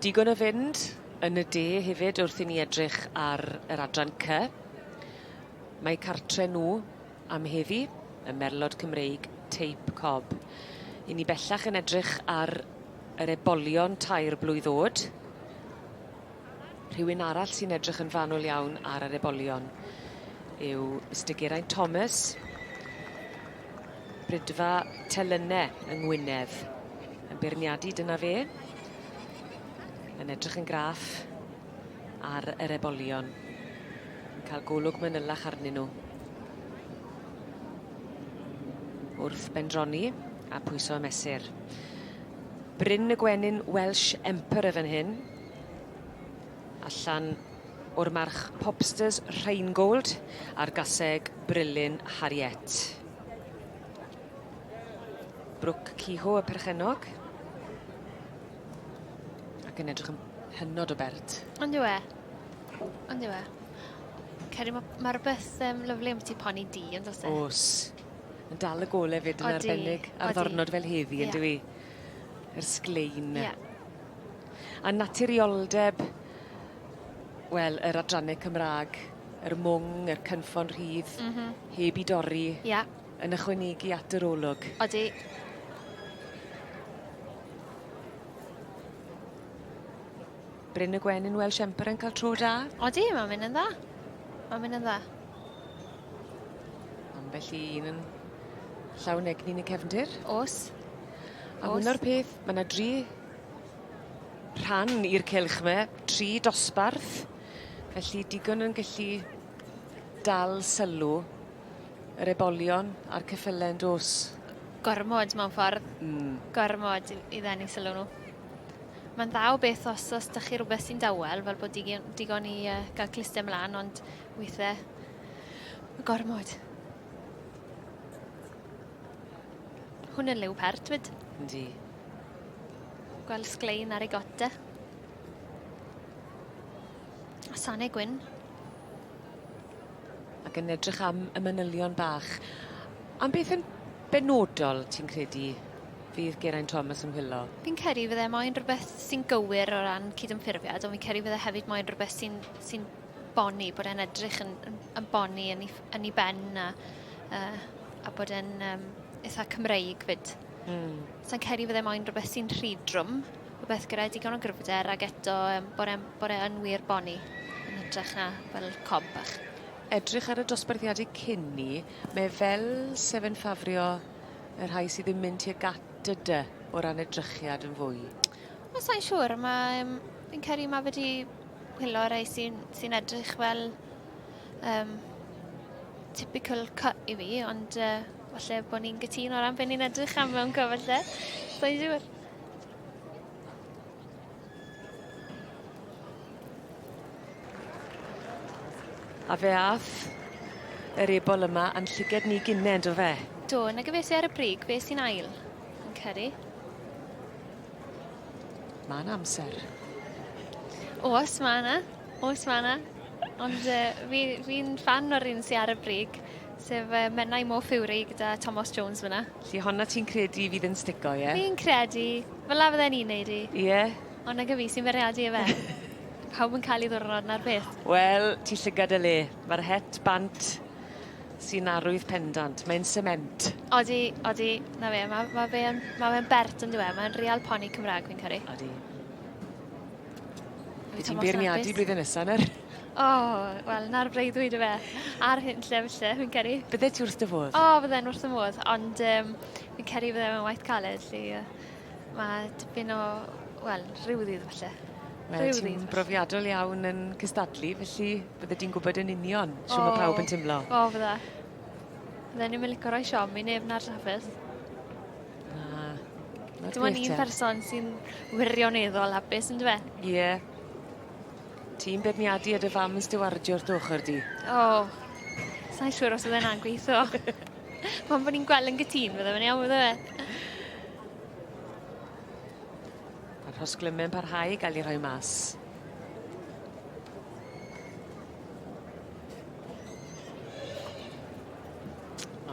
Digon o fynd yn y de hefyd wrth i ni edrych ar yr adran C. Mae cartre nhw am heddi, y Merlod Cymreig Teip Cob. I ni bellach yn edrych ar yr ebolion tair blwydd o'd. Rhywun arall sy'n edrych yn fanwl iawn ar yr ebolion yw Mister Geraint Thomas, Brydfa Telynne yng Ngwynedd. Yn beirniadu dyna fe. Yn edrych yn graff ar yr ebolion. Yn cael golwg manylach arnyn nhw. Wrth bendroni a pwyso a mesur. Bryn y Gwenyn Welsh Emperor fan hyn. Allan o'r march Popsters Rheingold a'r gaseg Brylin Harriet. Brooke Kehoe y perchennog. Ac yn edrych yn hynod o bert. Ond yw e? Ond yw e? Ceri, mae ma rhywbeth um, lyflu am ti poni di, ond oes e? Oes. Yn dal y gole fyd yn arbennig ar ddornod fel heddi, yeah. ynddo i? Yr sglein. Yeah. A naturioldeb, wel, yr adrannau Cymraeg, yr mwng, yr cynffon rhydd, mm -hmm. heb i dorri. Yeah. Yn ychwanegu at yr olwg. Odi. Bryn y Gwenyn Welsh Emperor yn cael tro da. Odi, mae'n mynd yn dda. Mae'n mynd yn dda. Ambell i un yn llawn egni yn y cefndir. O's. A hwnna'r peth, ma' 'na dri rhan i'r cylch 'ma, tri dosbarth, felly digon yn gallu dal sylw yr ebolion a'r ceffyle yn do's? Gormod mewn ffordd. Hmm. Gormod i i ddenu sylw nhw. Mae'n dda o beth os os 'dach chi rwbeth sy'n dawel fel bod digon digon i yy ga'l cluste mlan ond withe ma' gormod. Hwn yn liw pert 'fyd. Yndi. Gweld sglein ar ei got e. A sane gwyn. Ac yn edrych am y manylion bach. Am beth yn benodol ti'n credu fydd Geraint Thomas yn whilo? Fi'n credu fydde moyn rhywbeth sy'n gywir o ran cydymffurfiad, ond fi'n credu fydde hefyd moyn rhywbeth sy'n sy boni, bod e'n edrych yn, yn, yn boni yn ei, yn ei ben a, uh, a bod e'n um, eitha Cymreig fyd. Mm. Sa'n credu fydde moyn rhywbeth sy'n rhy drwm, rhywbeth gyda digon o gryfder ac eto um, bod e'n bod e yn wir boni yn hytrach na fel cob bach. Edrych ar y dosbarthiadau cyn ni, mae fel sef yn ffafrio y rhai sydd yn mynd tuag at y dy o ran edrychiad yn fwy. Wel, sa'n siŵr, mae, um, fi'n credu mae fe wedi whilo rhai sy'n sy edrych fel um, typical cut i fi, ond uh, falle bod ni'n gytuno o ran beth ni'n edrych am mewn co falle. Sa'n siŵr. A fe ath yr ebol yma a'n llyged ni gynne on'd do fe? Do, nag yfe sy ar y brig, fe sy'n ail, yn credu. Ma' 'na amser. O's ma' 'na. O's ma' 'na. Ond yy fi fi'n ffan o'r un sy ar y brig sef yy Menai Mo Fury gyda Tomos Jones fyn 'na. 'Lly honna ti'n credu fydd yn stico ie? Fi'n credu. Fel 'a fydden i'n neud 'i. Ie? Ond nag 'yf fi sy'n beirniadu yfe? Pawb yn ca'l 'i ddiwrnod 'na'r peth. Wel, ti llygad dy le. Ma'r het bant sy'n arwydd pendant. Mae'n sement. Odi, odi, 'na fe. Ma' ma' fe yn ma' fe'n bert on'd yw e? Mae'n real poni Cymra'g fi'n credu. Odi. Wyt ti'n beirniadu blwyddyn nesa nawr? O, wel, 'na'r breuddwyd yfe. Ar hunllef falle, fi'n credu. Byddet ti wrth dy fodd? O, fydden wrth fy modd, ond yym fi'n credu bydde fe'n waith caled 'lly yy ma' tipyn o, wel, rhyw ddydd falle. Wel, ti'n brofiadol iawn yn cystadlu, felly bydde di'n gwybod yn union shwt ma' pawb yn timlo. O, fydda. Fydden i'm yn lico roi siom i neb 'na'r trafferth. Na. 'Na'r Dim ond peth un te. person sy'n wirioneddol hapus on'd yfe? Ie. Ti'n beirniadu a dy fam yn stiwardio wrth dy ochor di. O! Sai'n siŵr os fydde 'na'n gweitho. Pam bo' ni'n gweld yn gytûn fydde fe'n iawn bydde fe? Ma'r rhosglyme'n parhau i ga'l 'u rhoi mas.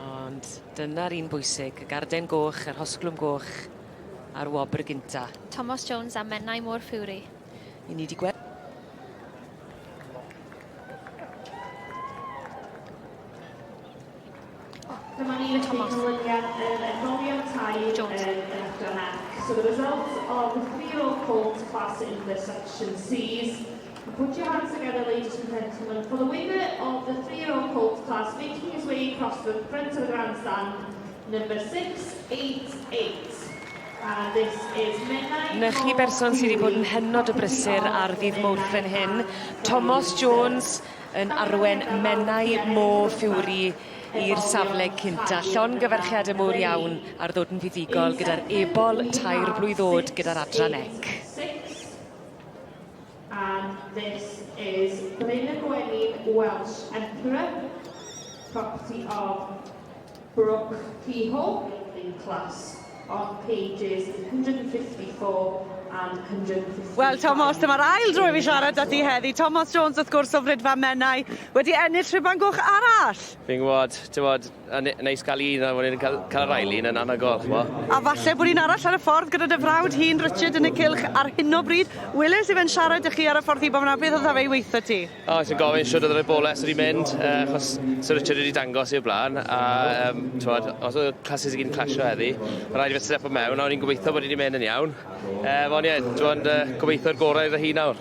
Ond dyna'r un bwysig, y garden goch, yr hosglwm goch a'r wobr gynta. Tomos Jones a Menai Môr Fury. I ni wedi gweld Dyma ni felly Thomas. canlyniad yr ebolion tair Jones. yn yr adran C. So the results of the three-year-old colt class in the section Cs. And put your hands together, ladies and gentlemen, for the winner of the three-year-old colt class, making his way across the front of the grandstand, number 688. And this is Menai Na chi berson sydd wedi bod yn hynod o brysur ar ddydd Mawrth fan hyn. Tomos Jones yn arwen Menai Mo Fury i'r safle cynta. Llongyfarchiade mowr iawn ar ddod yn fuddugol gyda'r ebol tair blwydd o'd gyda'r adran ec. Six. And this is Bryn y Gwenyn Welsh Emperor, property of Brooke Kehoe in class on pages 154 and 155. Wel, Tomos, dyma'r ail dro i fi siarad â ti heddi. Tomos Jones, wrth gwrs, o Fridfa Menai, wedi ennill rhuban goch arall. Fi'n gwybod, ti'n gwybod, a neis cael un a wedyn cael, cael yr ail un yn anhygoel, ch'mo'. A falle bod un arall ar y ffordd gyda dy frawd hŷn Richard yn y cylch ar hyn o bryd. Weles i fe'n siarad â chi ar y ffordd heibio fan'na, beth oedd fe i weithio ti? O, es i'n gofyn shwd oedd yr eboles wedi mynd, achos Sir Richard wedi dangos i'r blaen, a um, t'mod, os oedd y classes i gyd yn clasio heddi, ma' raid i fe stepo mewn, a o'n i'n gobeithio bod hi wedi mynd yn iawn. Ond ie, t'mod, gobeithio'r gorau iddo hi nawr.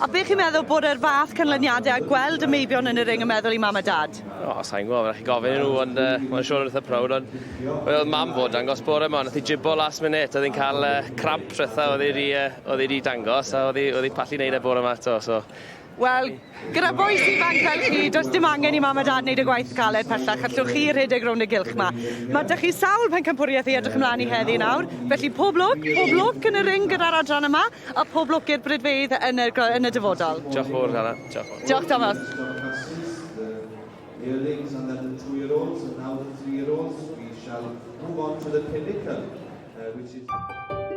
A be chi'n meddwl bod yr fath canlyniadau a gweld y meibion yn y ring yn meddwl i mam a dad? O, sa i'n gwybod, mae'n rhaid chi gofyn i nhw, ond mae'n siŵr yn eitha proud, ond oedd mam fod dangos bore yma, nath hi jibo last minute, oedd hi'n cael cramp tretha oedd hi wedi, oedd hi wedi dangos, a oedd hi, oedd hi pallu neud e bore yma eto, so... Wel, gyda bois ifanc fel chi, does dim angen i mam a dad wneud y gwaith caled pellach, allwch chi rhedeg rownd y gylch 'ma. Mae 'da chi sawl pencampwriaeth i edrych ymlaen i heddi nawr, felly pob lwc, pob lwc yn y ring gyda'r adran yma, a pob lwc i'r brydfeydd yn y, yn y dyfodol. Diolch fawr, Hannah. Diolch fawr. Diolch, Thomas. Yearlings and then the two-year-olds, and now the three-year-olds. We shall move on to the pinnacle, which is...